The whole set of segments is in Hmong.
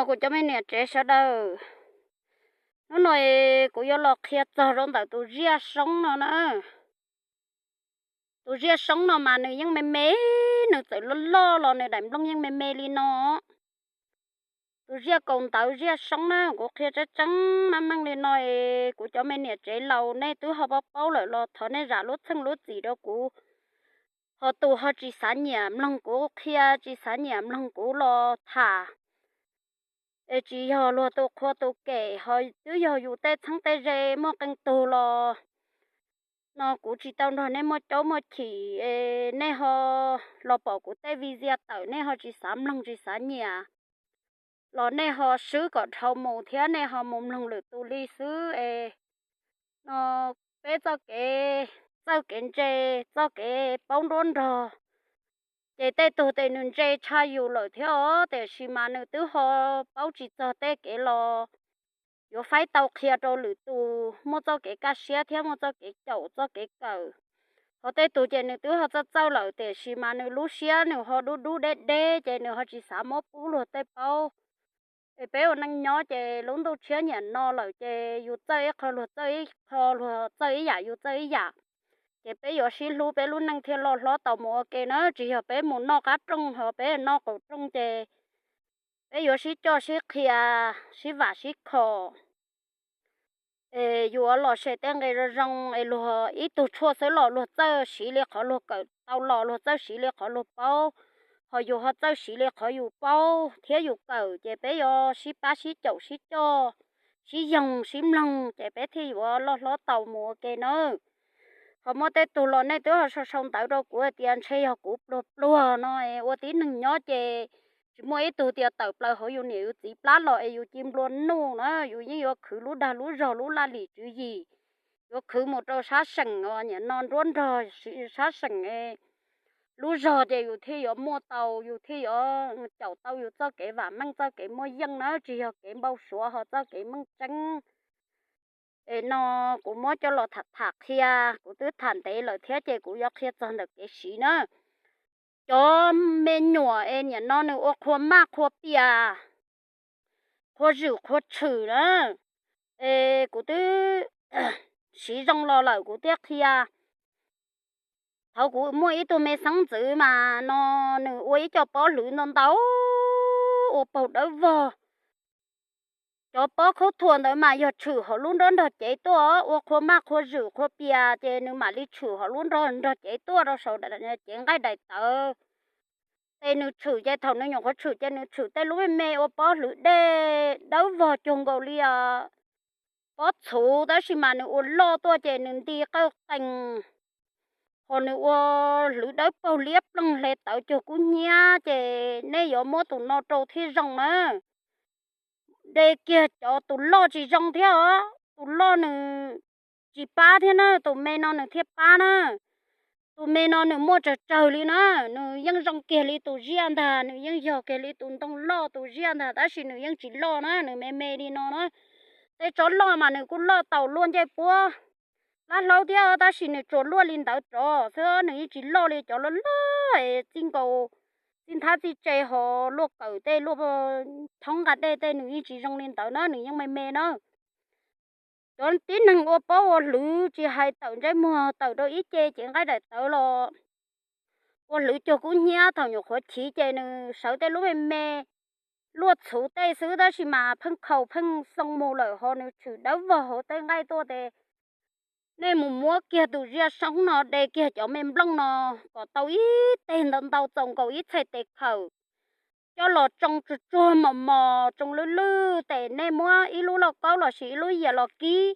Kuv cov me niam tsev sawv daws, hnub no kuv yuav los qhia txog rau ntawm tus Ziaj Soob no na. Tus Ziaj Soob no mas nws yeej me me, nws txawm loj loj los nws daim nplooj yeej me me li no. Tus Ziaj Kaus Ntawv Ziaj Soob na, kuv qhia tseeb tseeb meej meej li no es kuv cov me niam tsev laus nej twb ho paub paub lawm los thov nej zam lub txheej lub txim rau kuv. Ho tus ho tsis xav nyiam mloog kuv qhia, tsis xav nyiam mloog kuv los tham, es tsis yog luag tus qhua tus kem, ho twb yog yus tej txheeb tej ze muaj qee tug los no kuv tsis tau nrog nej muaj caub muaj chim es nej ho los pom kuv tej video tawm nej ho tsis xav mloog tsis xav nyiam, los nej ho swb kom dhau mus thiab nej ho mus mloog lwm tus li xwb es no peb txoj kev txawj kev ntse, txoj kev paub nruab nrog, ces tej tug ces nws ntse tshaj yus lawm thiab os, tiam sis mas nws twb ho paub tsis txog tej kev los yuav faib tau qhia rau lwm tus muaj txoj kev kaj siab thiab muaj txoj kev caum txoj kev kawm. Ho tej tug ces nws twb ho txawj txawj lawm tiam sis mas nws lub siab nws ho dub dub deb deb ces nws ho tsis xav muab pub luag tej paub. Es peb ua neej nyob ces lub ntuj tshiab nyiam no lawm ces yus txawj ib qho luag txawj ib qho, luag txawj ib yam yus txawj ib yam, ces peb yuav sib hlub peb lub neej thiaj loj hlob tau mus ua ke na. Tsis yog peb mus noj qab rooj ho peb noj qaum rooj ces peb yuav sib coj sib qhia, sib vam sib khom. Es yuav los sem tej nqe zoo zoo es luag ib tug tshuaj xwb los luag txawj siv li qhov luag kawm tau los luag txawj siv li qhov luag paub, ho yus ho txawj siv li qhov yus paub thiab yus kawm ces peb yuav sib pab sib caum sib coj, sib yoog sib mloog ces peb thiaj yuav loj hlob tau mus ua ke nawb. Ho muaj tej tug los nej twb ho sau sau ntawv rau kuv hais tias ntshe yog kuv pluag pluag no es ua tib neeg nyob ces tsis muaj ib tug tias tawm plaws hauv yus niam yus txiv plab los es yus ci nplua nuj na, yus yeej yuav khwv lub dag lub zog lub laj lim tswv yim, yuav khwv mus rau sab seem os, niam no nruab nrog sab seem lub zog ces yus thiaj yuav muaj tau, yus thiaj yuav caum tau yus txoj kev vam meej txoj kev muaj yeej na, tsis yog kev npau suav ho txoj kev meej tseeb. Es no kuv muab coj los tham tham qhia, kuv twb tham ntev lawm thiab ces kuv yuav qhia txog ntawm kev siv na. Cov me nyuam es niam no nws ua qhua maj qhua pias, qhua zwm qhua tshwm na, es kuv twb siv zoo los lawm kuv thiaj qhia. Thaum kuv muaj ib tug me xeeb ntxwv mas no nws ua ib co pob hlwv ntau ntau, ua paug dawb vog. Cov pob khaub thuas ntawd mas yog tshwm hauv lub nrob nrog cev tuaj, ua qhua maj qhua zwm qhua pias ces nws mam li tshwm hauv lub nrob nrog cev tuaj rau saum cev nqaij daim tawv. Ces nws tshwm ces thaum nws nyuam qhuav tshwm ces nws tshwm tej lub me me ua pob hlwv dej dawb vog cuag nkaus li pob txhuv, tab sis mas nws ua loj tuaj ces nws nti qawj qees, ho nws ua hlwv dawb paug liab ploog hle tawv cuag kub hnyiab ces nej yuav muab tus no rau thiaj zoo na. De kiag cov tus loj tsis zoo thiab os, tus loj nws tsis pab thiab na, tus me no nws thiaj pab na. Tus me no nws muaj tsawg tsawg li na, nws yeej zoo kiag li tus ziaj ntag, nws yeej yog kiag li tus ntoo loj tus ziaj ntag, tab sis nws yeej tsis loj na, nws me me li no na. Tej tsob loj mas nws kuj loj taus luaj ncej puab plab hlaub thiab, tab sis nws tsuas luaj li ntawd rov xwb, nws yeej tsis loj li cov loj loj es txij nkaus txij nthab txij tse ho luaj kawm tej luaj thoob nqa dej tej, nws yeej tsis zoo li ntawd na, nws yeej me me na. Cov tib neeg ua pob ua hlwv tsis hais tawm ntsej muag tawm rau ib ce cev nqaij daim tawv los ua hlwv cuag kub hnyiab, thaum nyuam qhuav chiv ces nws sawv tej lub me me luaj txhuv tej xwb, tab sis mas pheej khaus pheej xoo mus lawm ho nws tshwm dawb vog hauv tej nqaij tuaj ces nej mus muab kiag tus ziaj soob no de kiag cov me nplooj no kom tau ib teg ntau ntau txaus nkaus ib txhais tes khawm, coj los tsoo tsuag tsuag mos mos tsoo lwj lwj tes nej muab ib lub lauj kaub lossis ib lub yias los kib.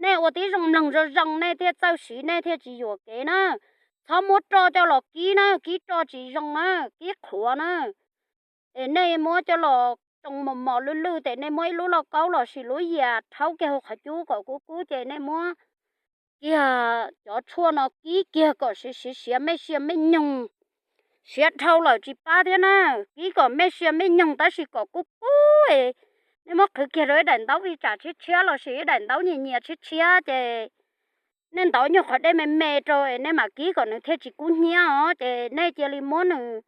Nej ua tib zoo mloog zoo zoo nej thiaj txawj siv nej thiaj tsis yuam kev na. Txhob muab roj coj los kib na, kib roj tsis zoo na, kib qhuav na. Es nej muab coj los tsoo mos mos lwj lwj tes nej muab ib lub lauj kaub lossis lub yias rhaub kiag hauv qhov cub kom kub kub ces nej muab kiag cov tshuaj no kib kiag kom siav siav siav mej sia mej nyoog. Siav dhau lawm tsis pab thiab na, kib kom mej sia mej nyoog tab sis kom kub kub. Nej muab qhwv kiag rau ib daim ntaub vij tsam tshiab tshiab lossis ib daim ntaub nyias nyias tshiab tshiab ces nej ntov nyuag qhov dej me me rau es nej mam kib kom nws thiaj tsis kub hnyiab os. Ces nej cia li muab nws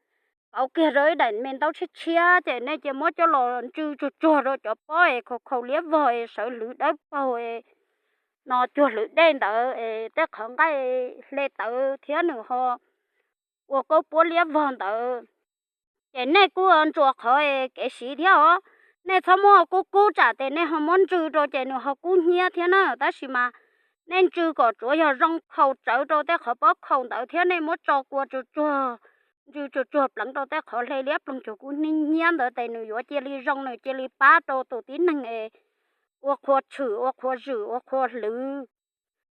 kauv kiag rau ib daim me ntaub tshiab tshiab ces nej cia muab coj los ntsw tsuag tsuag rau cov pob es khaus khaus liab vog es sawv hlwv dawb paug no cuag hlwv dej ntawd es tej qhov nqaij hle tawv thiab nws ho ua kaub puab liab vog ntawd. Ces nej kuj ntsuas qhov kev siv thiab os. Nej txhob muab kub kub tsam tes nej ho muab ntsw rau ces nws ho kub hnyiab thiab na. Tab sis mas nej ntsw kom tsuav yog zoo khaus tsawv rau tej qhov pob khaus ntawd thiab nej muab tso kua tsuag tsuag, ntsw tsuag tsuag pleev rau tej qhov hle liab ploog cuag kub hnyiab ntawd tes nws yuav cia li zoo, nws cia li pab rau tus tib neeg es ua qhua tshwm, ua qhua zwm, ua qhua hlwv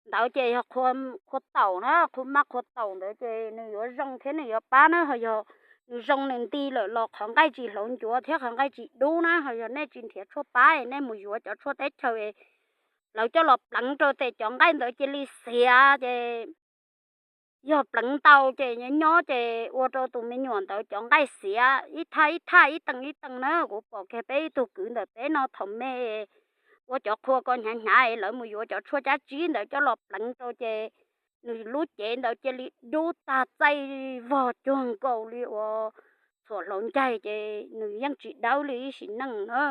ntawd ces yog qhua taum na, qhua mab qhua taum ntawd ces nws yuav zoo thiab nws yuav pab na. Ho yog nws zoo nws nti lawm los qhov nqaij tsis hlauv ncuav thiab qhov nqaij tsis dub na. Ho yog nej tsis nrhiav tshuaj pab es nej mus yuav cov tshuaj teb chaws es lawv coj los pleev rau tes cov nqaij ntawd cia li xiav ces yog pleev ntau ces nyob nyob ces ua rau tus me nyuam ntawd cov nqaij xiav ib thaj ib thaj ib tees ib tees na. Kuv pom kiag peb ib tug kwv ntawm peb no thaum me ua cov qhua ko hnyav hnyav es lawv mus yuav cov tshuaj cab tsib ntawd coj los pleev rau ces nws lub cev ntawd cia li dub tag txaij vog cuag nkaus li uas txhuam hlauv ncaig ces nws yeej tsis dawb li ib sim neej na.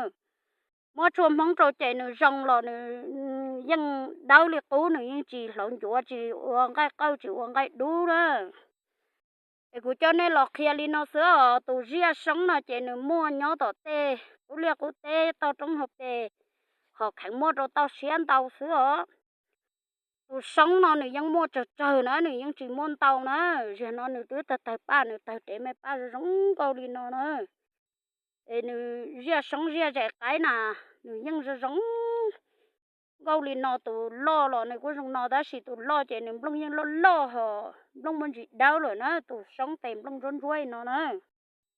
Muab tshuaj Hmoob rau ces nws zoo los nws yeej dawb li qub, nws yeej tsis hlauv ncuav, tsis ua nqaij qawj tsis ua nqaij dub na. Es kuv coj nej los qhia li no xwb os. Tus ziaj soob no ces nws muaj nyob tom tej qub liaj qub teb toj roob hauv pes, hom kheev muaj rau toj siab ntau xwb os. Tus soob no nws yeej muaj tsawg tsawg na, nws yeej tsis muaj ntau na. Ziag no nws twb tawg tawg paj, nws tawg rev me paj zoo zoo nkauj li no na. Es nws ziaj soob ziaj zais qaib na, nws yeej zoo zoo nkauj li no. Tus loj los nws kuj zoo no, tab sis tus loj ces nws nplooj yeej loj loj ho nplooj muaj ntsis dawb lawm na. Tus soob tes nplooj ntsuab ntsuab li no na.